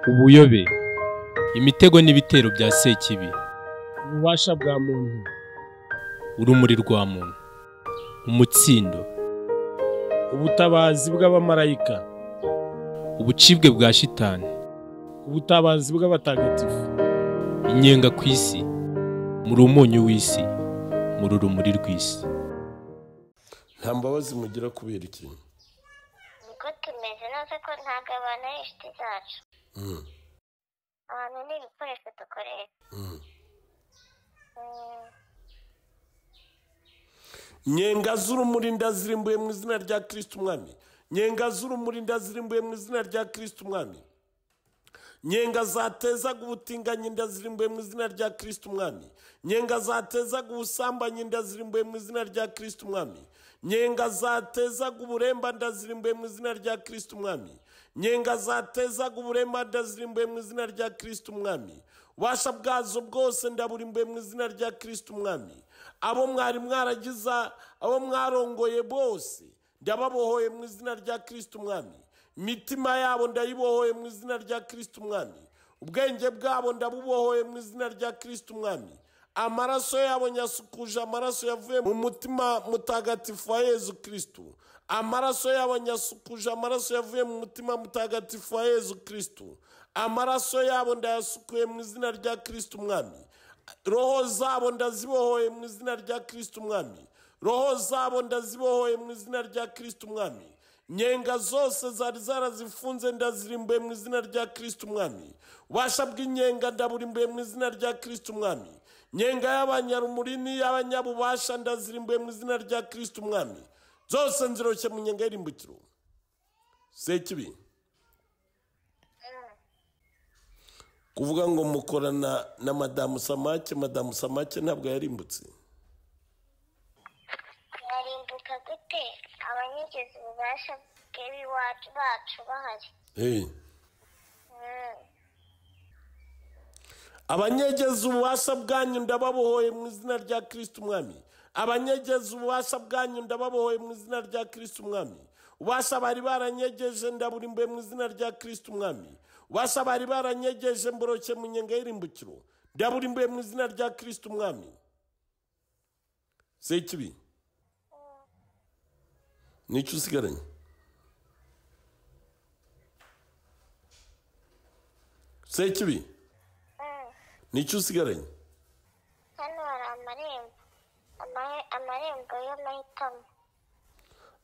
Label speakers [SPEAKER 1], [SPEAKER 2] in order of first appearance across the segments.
[SPEAKER 1] Ubuyobe, imitego n'ibitero bya Sekibi,
[SPEAKER 2] ububasha bwa muntu,
[SPEAKER 1] urumuri rwa muntu, umutsindo,
[SPEAKER 2] ubutabazi bw'abamarayika,
[SPEAKER 1] ubucibwe bwa shitani,
[SPEAKER 2] ubutabazi bw'abatagatifu,
[SPEAKER 1] inyenga ku isi, muri umunyu w'isi, muri urumuri rw'isi.
[SPEAKER 3] Nta mbabazi mugira kubera iki?
[SPEAKER 4] Niko tumeze neza ko ntabwo abantu ari inshuti zacu. Abantu ni ibikoresho dukoresha.
[SPEAKER 3] Nyenga z'urumuri ndazirimbuye mu izina rya Kristo Umwami. Nyenga z'urumuri ndazirimbuye mu izina rya Kristo Umwami. Nyenga zatezaga ubutinganyi ndazirimbuye mu izina rya Kristo Umwami. Nyenga zatezaga ubusambanyi ndazirimbuye mu izina rya Kristo Umwami. Nyenga zatezaga uburemba ndazirimbuye mu izina rya Kristo Umwami. Nyenga zatezaga uburemba ndazirimbuye mu izina rya Kristo Umwami. Ububasha bwazo bwose ndaburimbuye mu izina rya Kristo Umwami. Abo mwari mwaragiza, abo mwarongoye bose ndababohoye mu izina rya Kristo Umwami. Imitima yabo ndayibohoye mu izina rya Kristo Umwami. Ubwenge bwabo ndabubohoye mu izina rya Kristo Umwami. Amaraso yabo nyasukuje amaraso yavuye mu mutima mutagatifu wa Yezu Kristo. Amaraso yabo nyasukuje amaraso yavuye mu mutima mutagatifu wa Yezu Kristo. Amaraso yabo ndayasukuye mu izina rya Kristo Umwami. Roho zabo ndazibohoye mu izina rya Kristo Umwami. Roho zabo ndazibohoye mu izina rya Kristo Umwami. Nyenga zose zari zarazifunze ndazirimbuye mu izina rya Kristo Umwami. Ububasha bw'inyenga ndaburimbuye mu izina rya Kristo Umwami. Nyenga y'abanyarumuri n'iy'abanyabubasha ndazirimbuye mu izina rya Kristo Umwami. Zose nziroshye mu nyenga y'irimbukiro. Sekibi, kuvuga ngo mukorana na Madamu Samake, Madamu Samake ntabwo yarimbutse.
[SPEAKER 4] Barimbuka gute abanyigeze ububasha bw'iwacu bacu bahari?
[SPEAKER 3] Abanyegeza ububasha bwanyu ndababohoye mu izina rya Kristo Umwami. Abanyegeza ububasha bwanyu ndababohoye mu izina rya Kristo Umwami. Ububasha bari baranyegeje ndaburimbuye mu izina rya Kristo Umwami. Ububasha bari baranyegeje mboroke mu nyenga y'irimbukiro ndaburimbuye mu izina rya Kristo Umwami. Sekibi, nicyo usigaranye? Sekibi, nicyo usigaranye?
[SPEAKER 4] Hano hari amarembo, amarembo y'amahitamo.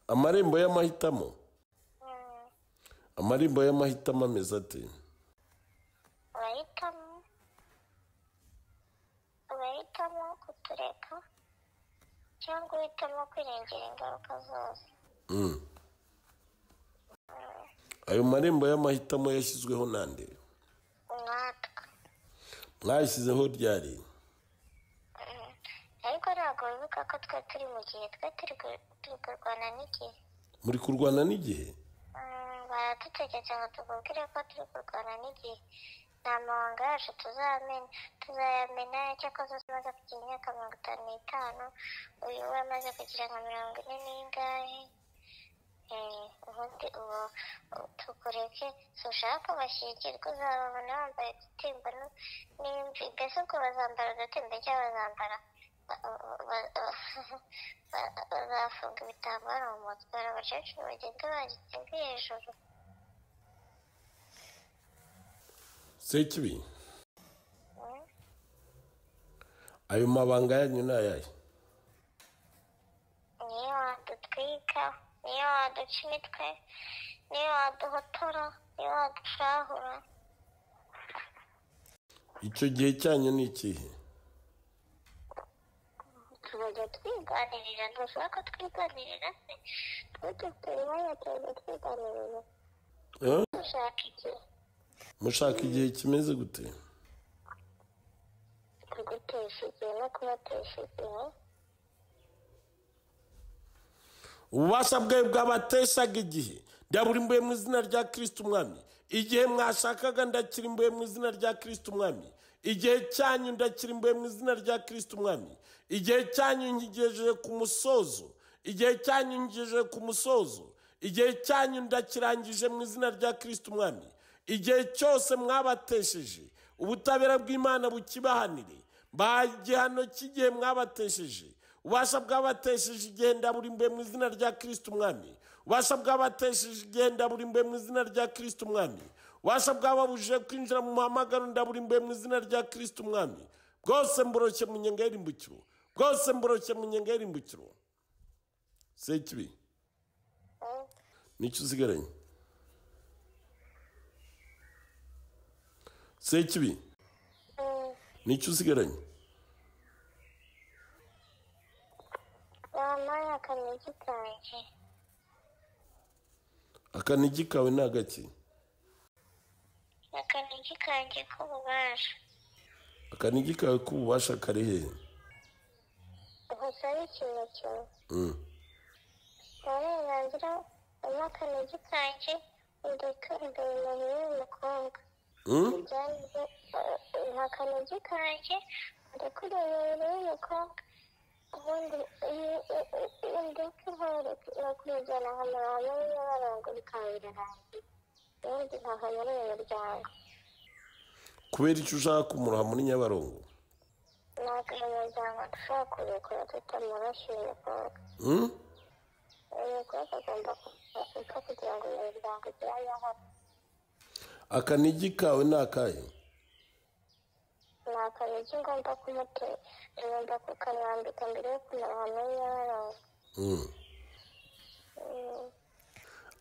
[SPEAKER 3] Amarembo y'amahitamo? Amarembo y'amahitamo ameze ate?
[SPEAKER 4] Urahitamo kutureka cyangwa uhitamo kwirengera ingaruka zose.
[SPEAKER 3] Ayo marembo y'amahitamo yashyizweho nande?
[SPEAKER 4] Natwe.
[SPEAKER 3] Mwayashyizeho ryari?
[SPEAKER 4] Ariko ntabwo wibuka ko twe turi mu gihe, twe turi kurwana n'igihe.
[SPEAKER 3] Muri kurwana n'igihe?
[SPEAKER 4] Baradutegetse ngo tukubwire ko turi kurwana n'igihe. Nta mabanga yacu tuzayamena, cyakoze umaze kugira imyaka 55, uyu we amaze kugira nka 40 n'ingahe. Ubundi ubu tukureke, sushaka bashyingirwa uzababona bambaye udutimba n'imvi, mbese ubwo bazambara udutimba cyangwa bazambara bazafunga ibitambaro mu mutwe, abakecuru bagenda bagitse imvi hejuru.
[SPEAKER 3] Sekibi, ayo mabanga yanyu ni ayahe?
[SPEAKER 4] Niyo wadutwika, niyo waduca imitwe, niyo waduhotora, niyo wadushahura.
[SPEAKER 3] Icyo gihe cyanyu ni ikihe?
[SPEAKER 4] Tuzajya twiganirira, ntushobora ko twiganirira se? Twe dufite umwanya tuzajya twiganirira. Dushaka igihe.
[SPEAKER 3] Mushaka igihe kimeze gute?
[SPEAKER 4] Kugutesha igihe no kubatesha igihe.
[SPEAKER 3] Ububasha bwawe bwabateshaga igihe ndaburimbuye mu izina rya Kristo Umwami. Igihe mwashakaga ndakirimbuye mu izina rya Kristo Umwami. Igihe cyanyu ndakirimbuye mu izina rya Kristo Umwami. Igihe cyanyu nkigejeje ku musozo. Igihe cyanyu nkigejeje ku musozo. Igihe cyanyu ndakirangije mu izina rya Kristo Umwami. Igihe cyose mwabatesheje ubutabera bw'Imana bukibahanire. Igihano cy'igihe mwabatesheje, ububasha bwabatesheje igihe ndaburimbuye mu izina rya Kristo Umwami. Ububasha bwabatesheje igihe ndaburimbuye mu izina rya Kristo Umwami. Ububasha bwababujije kwinjira mu muhamagaro ndaburimbuye mu izina rya Kristo Umwami. Bwose mboroshye mu nyenga y'irimbukiro, bwose mboroshye mu nyenga y'irimbukiro. Sekibi, nicyo usigaranye? Sekibi, nicyo usigaranye?
[SPEAKER 4] Wampaye akanigi kanjye.
[SPEAKER 3] Akanigi kawe ni agaki?
[SPEAKER 4] Akanigi kanjye k'ububasha.
[SPEAKER 3] Akanigi kawe k'ububasha kari hehe?
[SPEAKER 4] Nkusaba ikintu kimwe. Uburenganzira umpa akanigi kanjye undeke imbere mu y'uyu mukobwa. Umpa akanigi kanjye undeke imbere y'uyu mukobwa, ubundi undeke nkwereke bakumujyana nkamara muri Nyabarongo bikaba birarangiye, ubundi nkava muri uyu muryango.
[SPEAKER 3] Kubera icyo ushaka kumuroha muri Nyabarongo?
[SPEAKER 4] Ntabwo uyu muryango dushobora kurekura tutamurashye uyu mukobwa. Uyu mukobwa agomba gupfa kugira ngo uyu muryango ugire amahoro.
[SPEAKER 3] Akanigi kawe ni akahe?
[SPEAKER 4] Ni akanigi ngomba kumutera, ngomba kukamwambika mbere yo kumuroha muri Nyabarongo.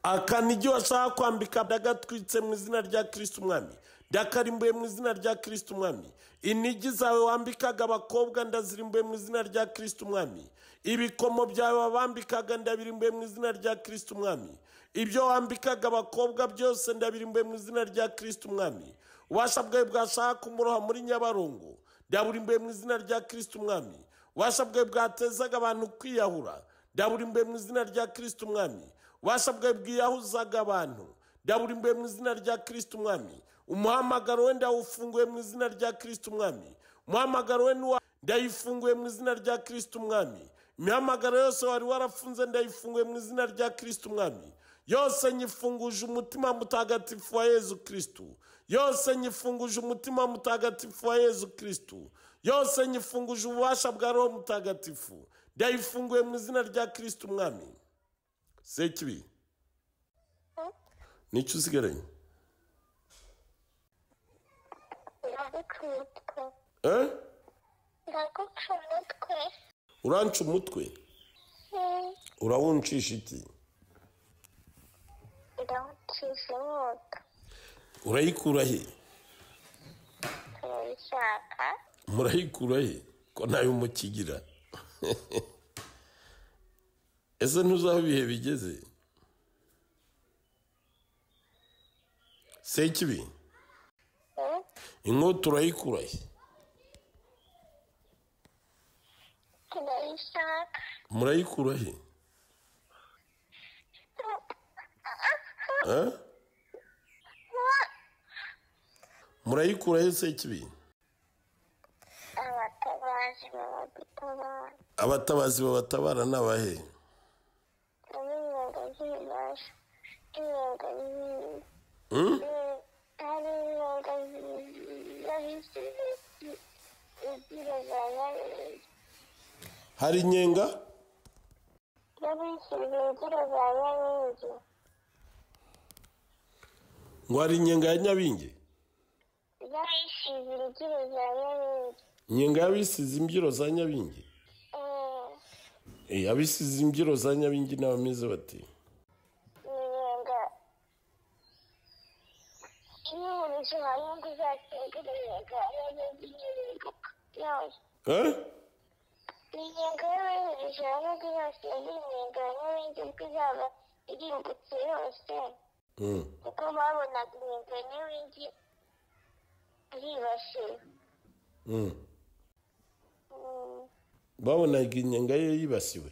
[SPEAKER 3] Akanigi washaka kwambika ndagatwitse mu izina rya Kristo Umwami, ndakarimbuye mu izina rya Kristo Umwami. Inigi zawe wambikaga abakobwa ndazirimbuye mu izina rya Kristo Umwami. Ibikomo byawe wabambikaga ndabirimbuye mu izina rya Kristo Umwami. Ibyo wambikaga abakobwa byose ndabirimbuye mu izina rya Kristo Umwami. Ububasha bwawe bwashaka kumuroha muri Nyabarongo ndaburimbuye mu izina rya Kristo Umwami. Ububasha bwawe bwatezaga abantu kwiyahura ndaburimbuye mu izina rya Kristo Umwami. Ububasha bwawe bwiyahuzaga abantu ndaburimbuye mu izina rya Kristo Umwami. Umuhamagaro we ndawufunguye mu izina rya Kristo Umwami. Umuhamagaro we ndayifunguye mu izina rya Kristo Umwami. Imihamagaro yose wari warafunze ndayifunguye mu izina rya Kristo Umwami. Yose nyifunguje umutima mutagatifu wa Yezu Kristo. Yose nyifunguje umutima mutagatifu wa Yezu Kristo. Yose nyifunguje ububasha bwa Roho Mutagatifu. Ndayifunguye mu izina rya Kristo Umwami. Sekibi, nicyo usigaranye?
[SPEAKER 4] Ndaguca umutwe. Ndaguca umutwe.
[SPEAKER 3] Uranca umutwe? Urawuncisha iki?
[SPEAKER 4] Ndawucisha inkota.
[SPEAKER 3] Urayikura he?
[SPEAKER 4] Turayishaka.
[SPEAKER 3] Murayikura he ko nayo mukigira? Ese ntuzi aho ibihe bigeze? Sekibi, inkota urayikura he?
[SPEAKER 4] Turayishaka.
[SPEAKER 3] Murayikura he? Murayikura he Sekibi?
[SPEAKER 4] Abatabazi babadutabara.
[SPEAKER 3] Abatabazi babatabara ni abahe?
[SPEAKER 4] Ab'inyenga z'ibibasha, inyenga hari inyenga z'abisize imbyiro za Nyabingi.
[SPEAKER 3] Hari inyenga
[SPEAKER 4] y'abisize imbyiro za Nyabingi.
[SPEAKER 3] Ngo hari inyenga ya Nyabingi?
[SPEAKER 4] Y'abisize imbyiro za Nyabingi.
[SPEAKER 3] Inyenga y'abisize imbyiro za Nyabingi? Abisize imbyiro za Nyabingi n'abameze bati?
[SPEAKER 4] Inyenga ihurije hamwe ngo izatengere inyenga ya Nyabingi n'irimbuka yose. Inyenga y'abihurije hamwe ngo izatengere inyenga ya Nyabingi ubwo izaba irimbutse yose. Kuko babonaga inyenga ya Nyabingi yibasiwe.
[SPEAKER 3] Babonaga inyenga ye yibasiwe.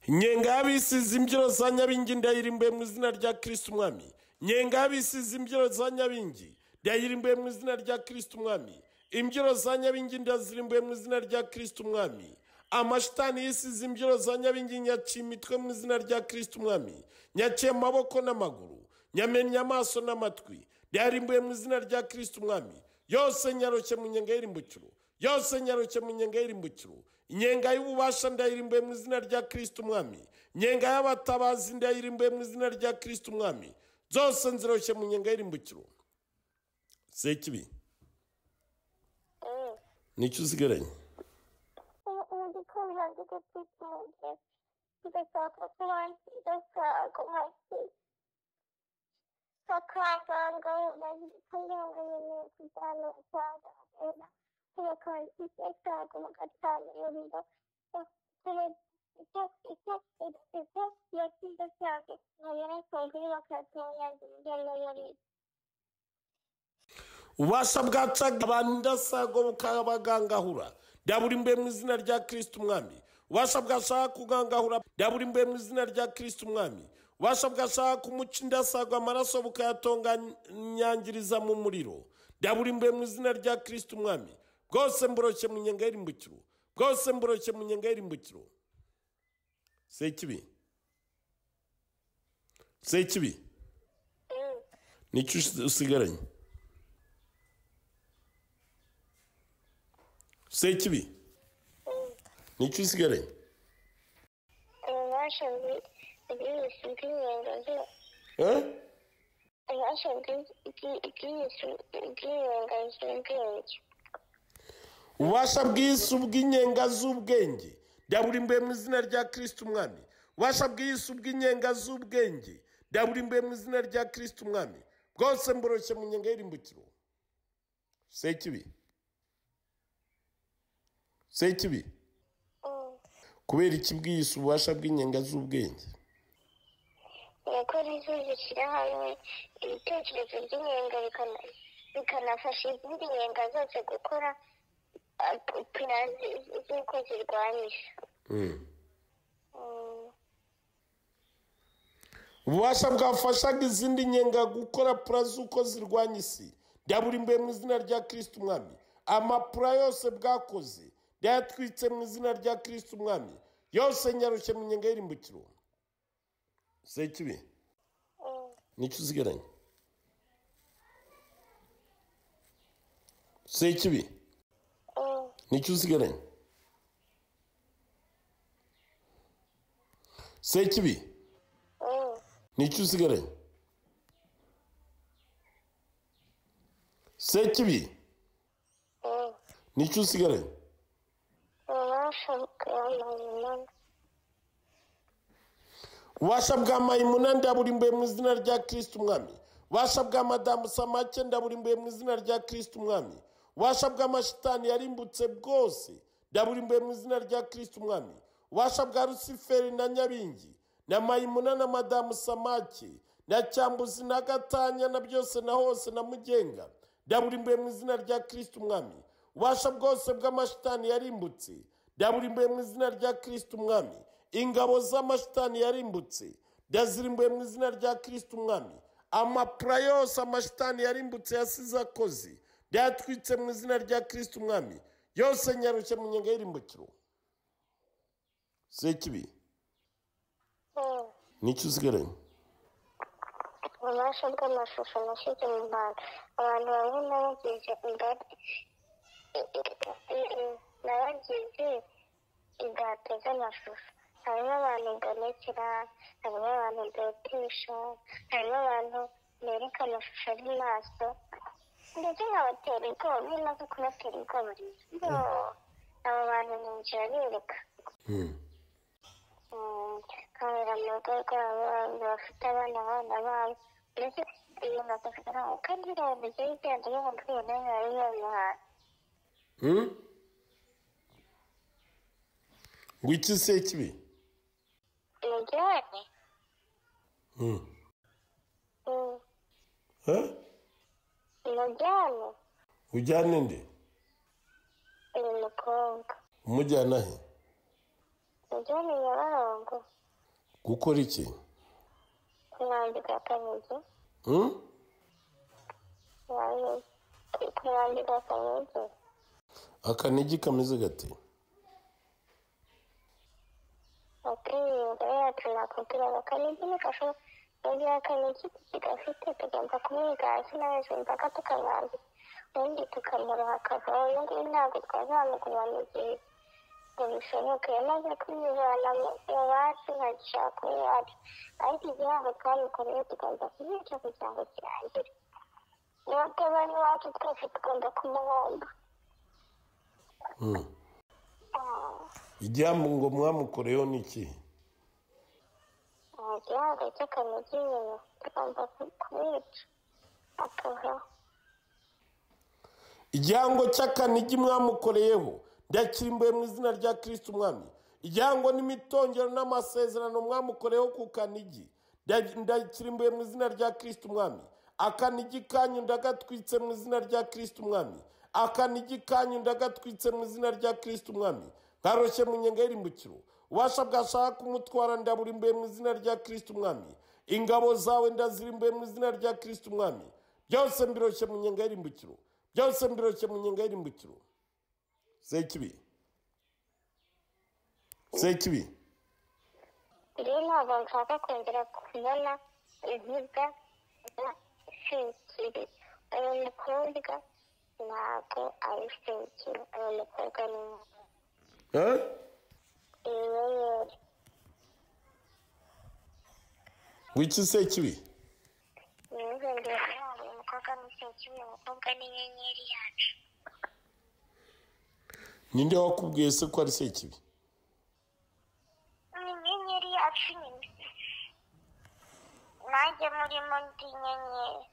[SPEAKER 3] Inyenga y'abisize imbyiro za Nyabingi ndayirimbuye mu izina rya Kristo Umwami. Inyenga y'abisize imbyiro za Nyabingi ndayirimbuye mu izina rya Kristo Umwami. Imbyiro za Nyabingi ndazirimbuye mu izina rya Kristo Umwami. Amashitani yisize imbyiro za Nyabingi nyaciye imitwe mu izina rya Kristo Umwami. Nyaciye amaboko n'amaguru, nyamennye amaso n'amatwi, ndayarimbuye mu izina rya Kristo Umwami. Yose nyaroshye mu nyenga y'irimbukiro, yose nyaroshye mu nyenga y'irimbukiro. Inyenga y'ububasha ndayirimbuye mu izina rya Kristo Umwami. Inyenga y'abatabazi ndayirimbuye mu izina rya Kristo Umwami. Zose nziroshye mu nyenga y'irimbukiro. Sekibi, nicyo usigaranye? Ububasha bwacaga abantu indasago bukabagangahura, ndaburimbuye mu izina rya Kristo Umwami. Ububasha bwashaka kugangahura, ndaburimbuye mu izina rya Kristo Umwami. Ububasha bwashaka kumuca indasago amaraso bukayatonganyangiriza mu muriro, ndaburimbuye mu izina rya Kristo Umwami. Bwose mboroshye mu nyenga y'irimbukiro, bwose mboroshye mu nyenga y'irimbukiro. Sekibi, Sekibi, nicyo usigaranye? Sekibi, nicyo usigaranye?
[SPEAKER 4] Ububasha bw'isi bw'inyenga z'ubwenge.
[SPEAKER 3] Ububasha bw'isi bw'inyenga z'ubwenge, ndaburimbuye mu izina rya Kristo Umwami. Ububasha bw'isi bw'inyenga z'ubwenge, ndaburimbuye mu izina rya Kristo Umwami. Bwose mboroshye mu nyenga y'irimbukiro. Sekibi, Sekibi, kubera iki bw'isi ububasha bw'inyenga z'ubwenge?
[SPEAKER 4] Nuko nizo zishyira hamwe ibitekerezo by'inyenga bikanafasha izindi nyenga zose gukora pina z'uko zirwanyisha.
[SPEAKER 3] Ububasha bwafashaga izindi nyenga gukora pura z'uko zirwanya isi, ndaburimbuye mu izina rya Kristo Umwami. Amapura yose bwakoze ndayatwitse mu izina rya Kristo Umwami. Yose nyarushye mu nyenga y'irimbukiro. Sekibi, nicyo usigaranye? Sekibi, nicyo usigaranye? Sekibi, nicyo usigaranye? Sekibi, nicyo usigaranye? Ububasha bwa Mayimuna ndaburimbuye mu izina rya Kristo Umwami. Ububasha bwa Madamu Samake ndaburimbuye mu izina rya Kristo Umwami. Ububasha bw'amashitani yarimbutse bwose ndaburimbuye mu izina rya Kristo Umwami. Ububasha bwa Rusiferi na Nyabingi na Mayimuna na Madamu Samake na Cyambuzi na Gatanya na byose na hose na Mugenga ndaburimbuye mu izina rya Kristo Umwami. Ububasha bwose bw'amashitani yarimbutse ndaburimbuye mu izina rya Kristo Umwami. Ingabo z'amashitani yarimbutse ndazirimbuye mu izina rya Kristo Umwami. Amapura yose amashitani yarimbutse yasize akoze ndayatwitse mu izina rya Kristo Umwami. Yose nyarushye mu nyenga y'irimbukiro. Sekibi, nicyo usigaranye?
[SPEAKER 4] Ububasha bw'amashusho nashyize mu bantu. Abantu bamwe nabagize ingata z'amashusho. Harimo abantu ndonekera, harimo abantu ndotesha, harimo abantu nereka amashusho ari maso, ndetse nkabatera ubwoba. Iyo maze kubatera ubwoba rero, abo bantu ninjira bereka nkabera mu rugo rwabo, bafite abana babo, ndetse iyo nkafata kandi biriya bigiye bigenda bibona bari babimuhaye.
[SPEAKER 3] Ngo iki Sekibi?
[SPEAKER 4] Mujyane. Mujyane.
[SPEAKER 3] Ujyane nde?
[SPEAKER 4] Uyu mukobwa.
[SPEAKER 3] Umujyana he?
[SPEAKER 4] Mujyane Nyabarongo.
[SPEAKER 3] Gukora iki?
[SPEAKER 4] Kumwambika akanigi. Kumwambika akanigi.
[SPEAKER 3] Akanigi kameze gate?
[SPEAKER 4] Ati yacu nakubwiraga Kanigi ni bagira Akanigi kidafite, tugomba kumwiga hasi no hejuru mpaka tukamwambika, ubundi tukamuroha akavaho. Uyu nguyu ntabwo twazamuguma mu gihe ngo bishoboke. Yamaze kwivana mu bacu, ntagishaka kuba iwacu, ariko igihango twamukoreye tugomba kumwica kugira ngo kirangire. Niba ataba iwacu twese tugomba kumuhomba.
[SPEAKER 3] Igihango mwamukoreyeho ni ikihe?
[SPEAKER 4] Igihango cy'Akanigi nyine tugomba kumwica akavaho.
[SPEAKER 3] Igihango cy'Akanigi mwamukoreyeho ndakirimbuye mu izina rya Kristo Umwami. Igihango n'imitongero n'amasezerano mwamukoreyeho ku Kanigi ndakirimbuye mu izina rya Kristo Umwami. Akanigi kanyu ndagatwitse mu izina rya Kristo Umwami. Akanigi kanyu ndagatwitse mu izina rya Kristo Umwami. Nkaroshye mu nyenga y'irimbukiro. Ubasha bwashaka kumutwara ndaburimbuye mu izina rya Kristo Umwami. Ingabo zawe ndazirimbuye mu izina rya Kristo Umwami. Byose mbiroshye mu nyenga y'irimbukiro. Byose mbiroshye mu nyenga y'irimbukiro. Sekibi. Sekibi.
[SPEAKER 4] Rero ntabwo nshaka kongera kubona ivuga na Sekibi. Uyu mukobwa ntabwo ari Sekibi. Uyu mukobwa ni inyenyeri.
[SPEAKER 3] Wiki Sekibi?
[SPEAKER 4] Uyu mukobwa ni Sekibi, uyu mukobwa ni inyenyeri yacu.
[SPEAKER 3] Ninde wakubwiye se ko ari Sekibi?
[SPEAKER 4] Ni inyenyeri yacu nyine. Nanjye murimo ndi inyenyeri.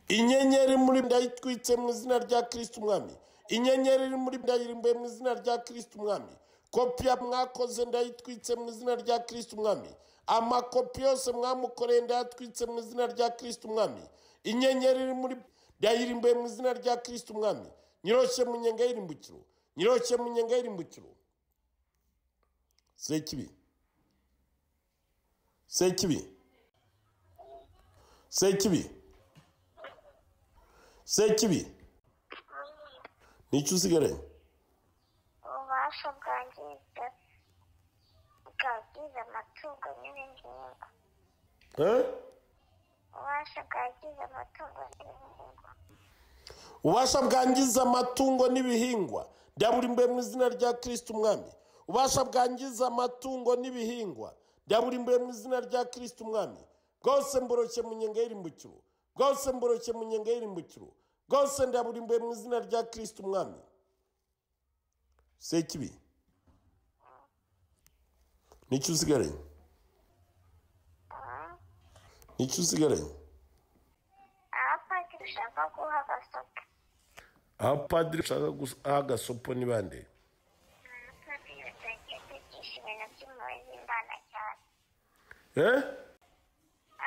[SPEAKER 3] Inyenyeri muri ndayitwitse mu izina rya Kristo Umwami. Inyenyeri iri muri ndayirimbuye mu izina rya Kristo Umwami. Kopi mwakoze ndayitwitse mu izina rya Kristo Umwami. Amakopi yose mwamukoreye ndayatwitse mu izina rya Kristo Umwami. Inyenyeri iri muri ndayirimbuye mu izina rya Kristo Umwami. Nyiroshye mu nyenga y'irimbukiro. Nyiroshye mu nyenga y'irimbukiro. Sekibi. Sekibi. Sekibi. Sekibi. Nicyo usigaranye?
[SPEAKER 4] Ububasha bwangiza amatungo n'ibihingwa. Ububasha bwangiza amatungo n'ibihingwa.
[SPEAKER 3] Ububasha bwangiza amatungo n'ibihingwa ndaburimbuye mu izina rya Kristo Umwami. Ububasha bwangiza amatungo n'ibihingwa ndaburimbuye mu izina rya Kristo Umwami. Bwose mboroshye mu nyenga y'irimbukiro. Bwose mboroshye mu nyenga y'irimbukiro. Bwose ndaburimbuye mu izina rya Kristo Umwami. Sekibi. Nicyo usigaranye? Nicyo usigaranye?
[SPEAKER 4] Abapadiri ushaka guha agasopo.
[SPEAKER 3] Abapadiri ushaka guha agasopo ni bande?
[SPEAKER 4] Abapadiri batangiye kwigisha ibintu by'impuhwe z'Imana cyane.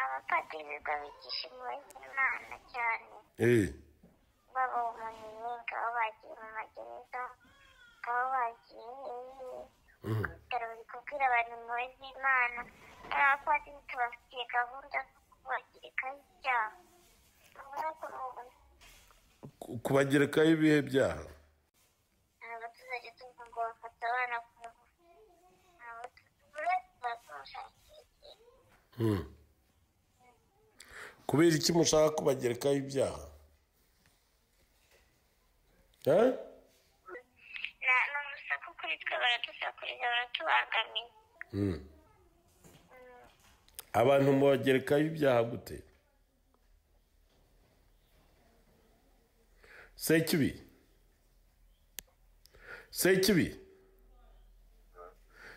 [SPEAKER 4] Abapadiri biga bigisha impuhwe z'Imana cyane. Baba umuntu ngabo bagiye mu magereza, ngabo bagiye ibitaro bari kubwira abantu impuhwe z'Imana. Abapadiri tubafitiye gahunda zo kubagerekaho ibyaha.
[SPEAKER 3] Kubagerekaho ibihe byaha?
[SPEAKER 4] Ntabwo tuzajya tuvuga ngo bafata abana ku ngufu. Ntabwo tuzamushakira ikintu.
[SPEAKER 3] Kubera iki mushaka kubagerekaho ibyaha?
[SPEAKER 4] Ni urusaku kuri twe, baradusakuriza, baratubangamiye.
[SPEAKER 3] Abantu mubagerekaho ibyaha gute? Sekibi. Sekibi.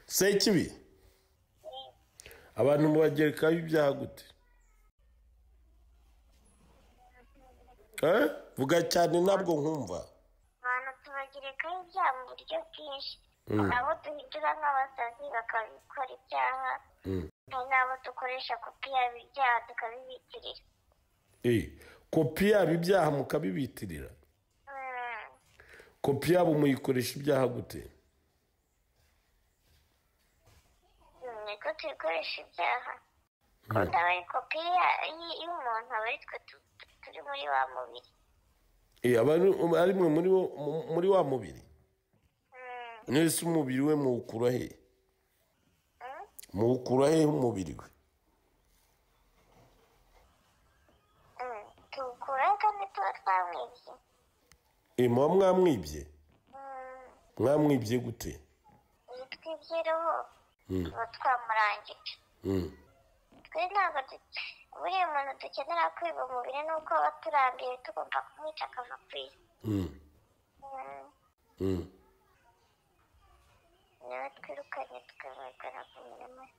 [SPEAKER 3] Sekibi. Abantu mubagerekaho ibyaha gute? Vuga cyane ntabwo nkumva.
[SPEAKER 4] Abantu tubagerekaho ibyaha mu buryo bwinshi. Abo duhindura nk'abasazi bakabikora ibyaha, hari n'abo dukoresha kopi yabo ibyaha tukabibitirira.
[SPEAKER 3] Kopi yabo ibyaha mukabibitirira? Kopi yabo muyikoresha ibyaha gute?
[SPEAKER 4] Niko tuyikoresha ibyaha. Kuko aba ari kopi y'umuntu, aba ari twe turi muri wa mubiri.
[SPEAKER 3] Aba ari mwe muri wa mubiri? Nese umubiri we muwukura he? Muwukura he umubiri we?
[SPEAKER 4] Tuwukura kandi tuba twamwibye.
[SPEAKER 3] Muba mwamwibye? Mwamwibye gute?
[SPEAKER 4] Iyo twibye roho tuba twamurangije. Twe ntabwo buriya umuntu dukenera kwiba umubiri nuko aba turambiwe tugomba kumwica akava ku isi. Niwe twirukanye tukamwirukana ku mirimo ye.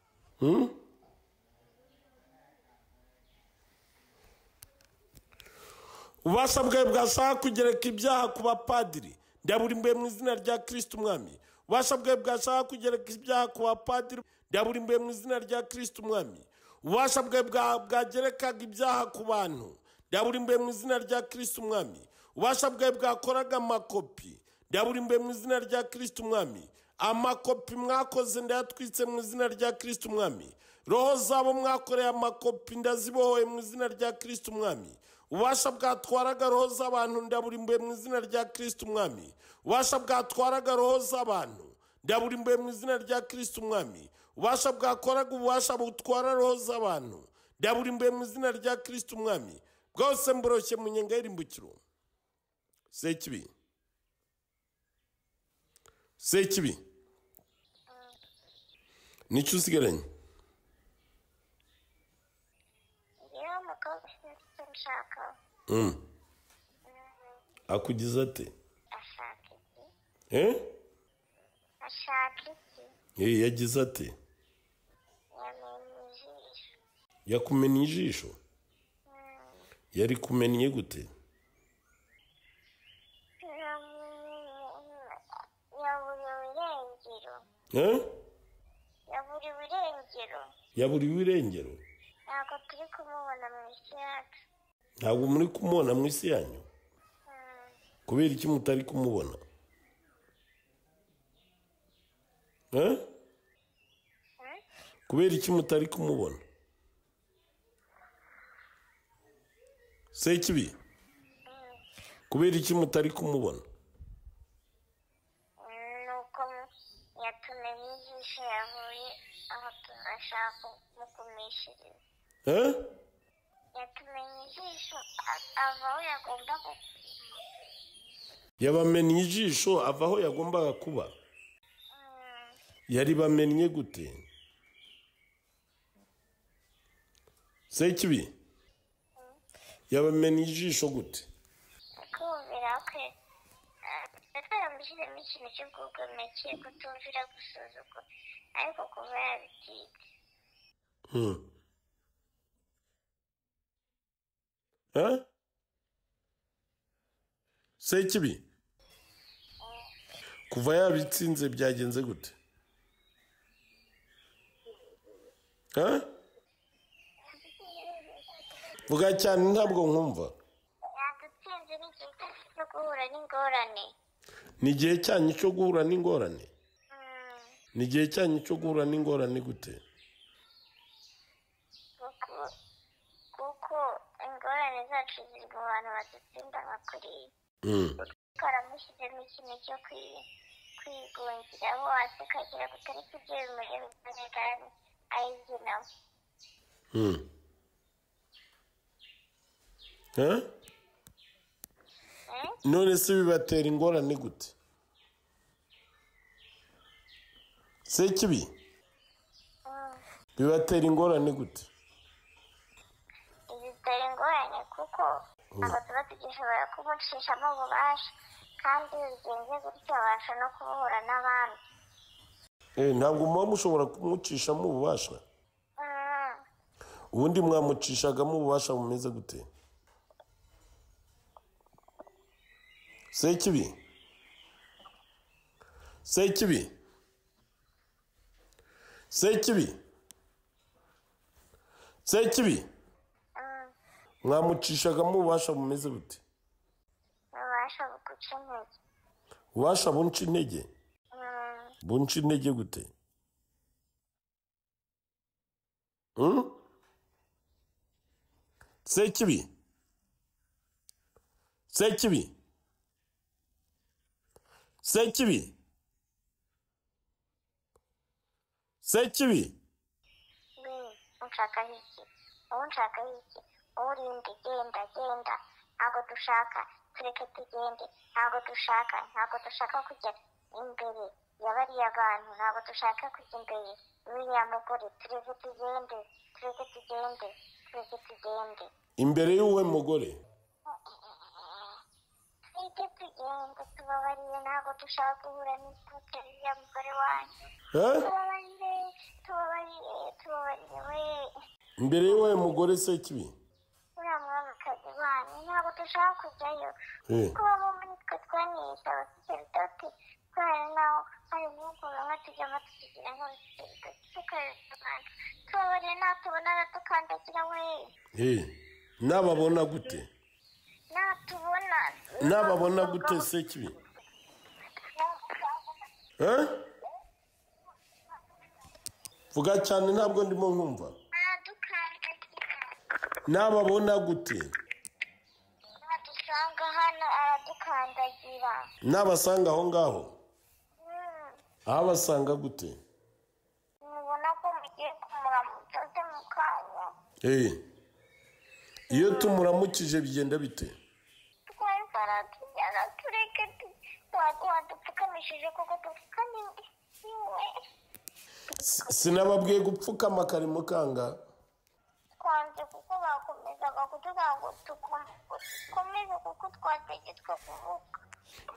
[SPEAKER 3] Ububasha bwawe bwashaka kugereka ibyaha ku bapadiri ndaburimbuye mu izina rya Kristo Umwami. Ububasha bwawe bwashaka kugereka ibyaha ku bapadiri ndaburimbuye mu izina rya Kristo Umwami. Ububasha bwawe bwagerekaga ibyaha ku bantu ndaburimbuye mu izina rya Kristo Umwami. Ububasha bwawe bwakoraga amakopi ndaburimbuye mu izina rya Kristo Umwami. Amakopi mwakoze ndayatwitse mu izina rya Kristo Umwami. Roho zabo mwakoreye amakopi ndazibohoye mu izina rya Kristo Umwami. Ububasha bwatwaraga roho z'abantu ndaburimbuye mu izina rya Kristo Umwami. Ububasha bwatwaraga roho z'abantu ndaburimbuye mu izina rya Kristo Umwami. Ububasha bwakoraga ububasha butwara roho z'abantu ndaburimbuye mu izina rya Kristo Umwami. Bwose mboroshye mu nyenga y'irimbukiro. Sekibi, Sekibi, nicyo usigaranye?
[SPEAKER 4] Njyewe umukobwa sinzi icyo nshaka.
[SPEAKER 3] Akugize ate?
[SPEAKER 4] Ashaka iki? Ashaka iki?
[SPEAKER 3] Yagize ate?
[SPEAKER 4] Yamennye ijisho.
[SPEAKER 3] Yakumennye ijisho? Yari kumennye gute?
[SPEAKER 4] Yaburiwe irengero. Yaburiwe irengero.
[SPEAKER 3] Yaburiwe irengero?
[SPEAKER 4] Ntabwo turi kumubona mu isi yacu.
[SPEAKER 3] Ntabwo muri kumubona mu isi yanyu? Kubera iki mutari kumubona? Kubera iki mutari kumubona? Sekibi, kubera iki mutari kumubona?
[SPEAKER 4] Nuko yatumenye ijisho yavuye aho tunashaka kumukumishiriza. Yatumenye ijisho ava aho yagombaga kuba.
[SPEAKER 3] Yabamennye ijisho ava aho yagombaga kuba? Yari bamennye gute? Sekibi, yabamennye ijisho gute?
[SPEAKER 4] Kumvira kwe twaramushyizemo ikintu cy'ubwigomeke, kutumvira, gusuzugura, ariko kuva yabitsinze.
[SPEAKER 3] Sekibi, kuva yabitsinze byagenze gute? Vuga cyane ntabwo nkumva.
[SPEAKER 4] Yadutsinze n'igihe cyo guhura n'ingorane.
[SPEAKER 3] Ni igihe cyanyu cyo guhura n'ingorane? Ni igihe cyanyu cyo guhura n'ingorane gute?
[SPEAKER 4] Kuko ingorane zacu ziri mu bantu badutsinda nka kuriya. Twaramushyizemo ikintu cyo kwigungira aho hasi ukagira gutarika ibyo bimuri kandi ayigenawe.
[SPEAKER 3] None se bibatera ingorane gute? Sekibi, bibatera ingorane gute?
[SPEAKER 4] Bizitera ingorane kuko ntabwo tuba tugishobora kumucishamo ububasha, kandi iyo bigenze gutyo abasha no kubuhura n'abandi.
[SPEAKER 3] Ntabwo muba mushobora kumucishamo ububasha? Ubundi mwamucishagamo ububasha bumeze gute? Sekibi, Sekibi, Sekibi, Sekibi, mwamucishagamo ububasha bumeze gute?
[SPEAKER 4] Ububasha buguca intege.
[SPEAKER 3] Ububasha bunca intege? Bunca intege gute? Sekibi, Sekibi, Sekibi, Sekibi.
[SPEAKER 4] Unshakaho iki? Wowe unshakaho iki? Wowe urinde, genda genda, ntabwo dushaka, tureke tugende, ntabwo dushaka, ntabwo dushaka kujya imbere ya bariya bantu, ntabwo dushaka kujya imbere y'uriya mugore, tureke tugende, tureke tugende, tureke tugende.
[SPEAKER 3] Imbere y'uwe mugore?
[SPEAKER 4] Tureke tugende, tubabariye, ntabwo dushaka guhura n'isura y'uriya mugore wanyu. Tubabarire, tubabarire, tubabarire we.
[SPEAKER 3] Imbere y'uwe mugore Sekibi?
[SPEAKER 4] Uriya mwamikazi wanyu, ntabwo dushaka kujyayo. Kuba muri twe twanisha abasaseridoti, kubera naho hari ibihugu bimwe tujyamo tukigira nk'abasaseridoti, tukareba abantu. Tubabarire, natubona aradukandagira we.
[SPEAKER 3] Nababona gute?
[SPEAKER 4] Natubona.
[SPEAKER 3] Nababona gute Sekibi? Vuga cyane ntabwo ndimo nkumva. Nababona gute?
[SPEAKER 4] Nadusanga hano aradukandagira.
[SPEAKER 3] Nabasanga aho ngaho? Abasanga gute?
[SPEAKER 4] Mubona ko mugiye kumuramutsa se mu kanya.
[SPEAKER 3] Iyo tumuramukije bigenda bite?
[SPEAKER 4] Twese aratujyana, tureke wadupfukamishije kuko dupfukamye.
[SPEAKER 3] Sinababwiye gupfukama kare mukanga.
[SPEAKER 4] Twanze kuko bakomezaga kutuvuga ngo dukomeze kuko twategetswe kuvuga.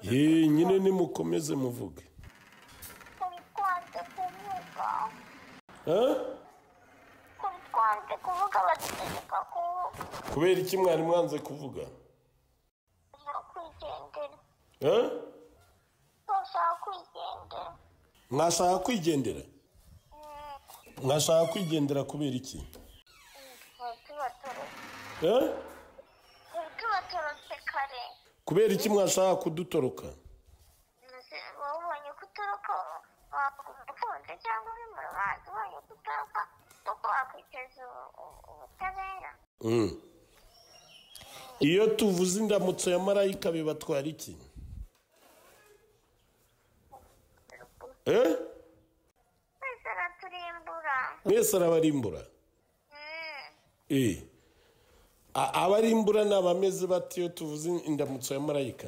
[SPEAKER 3] Nyine nimukomeze muvuge.
[SPEAKER 4] Twanze kuvuga. Twanze kuvuga, badutegeka kuvuga.
[SPEAKER 3] Kubera iki mwari mwanze kuvuga?
[SPEAKER 4] Kwigendera. Twashaka kwigendera.
[SPEAKER 3] Mwashaka kwigendera? Mwashaka kwigendera kubera iki?
[SPEAKER 4] Tubatorotse kare.
[SPEAKER 3] Kubera iki mwashaka kudutoroka?
[SPEAKER 4] Wabonye ko utoroka wakunze cyangwa uri mu rubanza, ubonye ko utoroka kuko wakwiteza ubutabera.
[SPEAKER 3] Iyo tuvuze indamutso ya marayika bibatwara iki?
[SPEAKER 4] Mwese araturimbura.
[SPEAKER 3] Mwese arabarimbura? Abarimbura ni abameze bate iyo tuvuze indamutso ya marayika?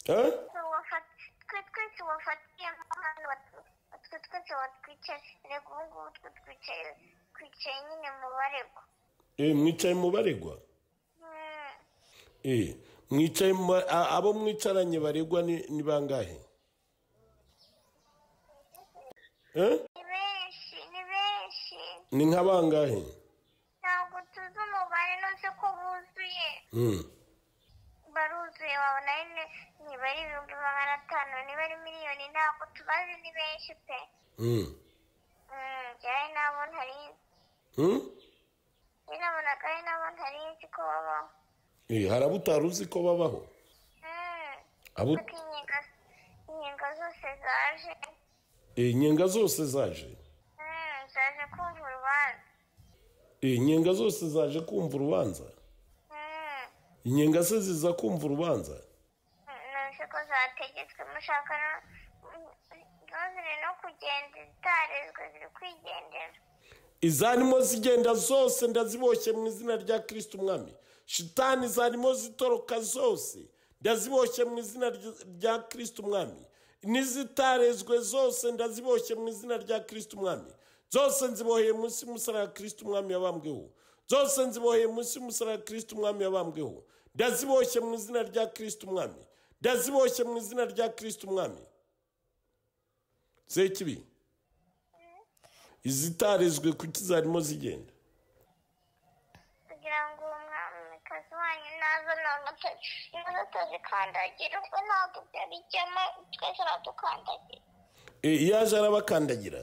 [SPEAKER 4] Twe twese wafatiyemo hano, twe twese watwicaye, reka ubu ngubu twe twicaye nyine mu baregwa.
[SPEAKER 3] Mwicaye mu baregwa? Mwicaye abo mwicaranye baregwa ni bangahe?
[SPEAKER 4] Ni benshi, ni benshi.
[SPEAKER 3] Ni nka bangahe?
[SPEAKER 4] Ntabwo tuzi umubare, nose ko buzuye. Baruzuye, wabona niba ari 500,000, niba ari miliyoni, ntabwo tubazi, ni benshi pe. Njyewe nabo ntari nzi. Nabonaga ari nabo ntari nzi ko babaho.
[SPEAKER 3] Hari abo utari uzi ko babaho?
[SPEAKER 4] Kuko inkingo zose zaje.
[SPEAKER 3] Inkingo zose zaje?
[SPEAKER 4] Zaje kumva urubanza.
[SPEAKER 3] Inkingo zose zaje kumva urubanza? Inkingo se ziza kumva urubanza?
[SPEAKER 4] Nonese ko zategetswe, mushaka ziri no kugenda, zitarezwe ziri kwigendera.
[SPEAKER 3] Izarimo zigenda zose ndaziboshye mu izina rya Kristo Umwami. Shitani zarimo zitoroka zose ndaziboshye mu izina rya Kristo Umwami. N'izitarezwe zose ndaziboshye mu izina rya Kristo Umwami. Zose nziboheye munsi y'umusaraba Kristo Umwami yabambweho. Zose nziboheye munsi y'umusaraba Kristo Umwami yabambweho. Ndaziboshye mu izina rya Kristo Umwami. Ndaziboshye mu izina rya Kristo Umwami. Sekibi. Izitarezwe kuki zarimo zigenda?
[SPEAKER 4] Kugira ngo umwamikazi wanyu naza natazikandagira, ubwo ntabwo ibyo bijyamo, twese aradukandagira.
[SPEAKER 3] Iyo aje arabakandagira?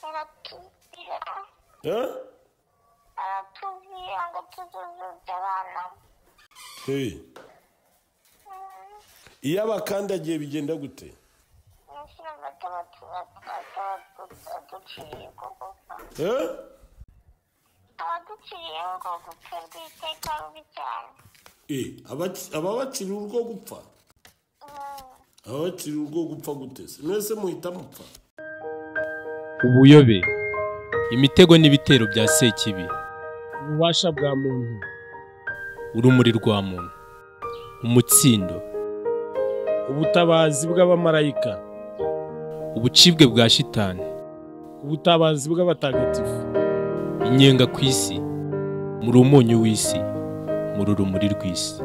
[SPEAKER 4] Aratubwira. Aratubwira ngo tuzuzuze abana.
[SPEAKER 3] Iyo abakandagiye bigenda gute?
[SPEAKER 4] Abaduciriye urwo gupfa rw'iteka rubi cyane.
[SPEAKER 3] Ababaciriye urwo gupfa? Ababaciriye urwo gupfa gute se? Mwese muhita mupfa.
[SPEAKER 1] Ubuyobe, imitego n'ibitero bya Sekibi.
[SPEAKER 2] Ububasha bwa muntu.
[SPEAKER 1] Urumuri rwa muntu, umutsindo.
[SPEAKER 2] Ubutabazi bw'abamarayika.
[SPEAKER 1] Ubucibwe bwa shitani.
[SPEAKER 2] Ubutabazi bw'abatagatifu.
[SPEAKER 1] Inyenga ku isi, muri umunyu w'isi, muri urumuri rw'isi.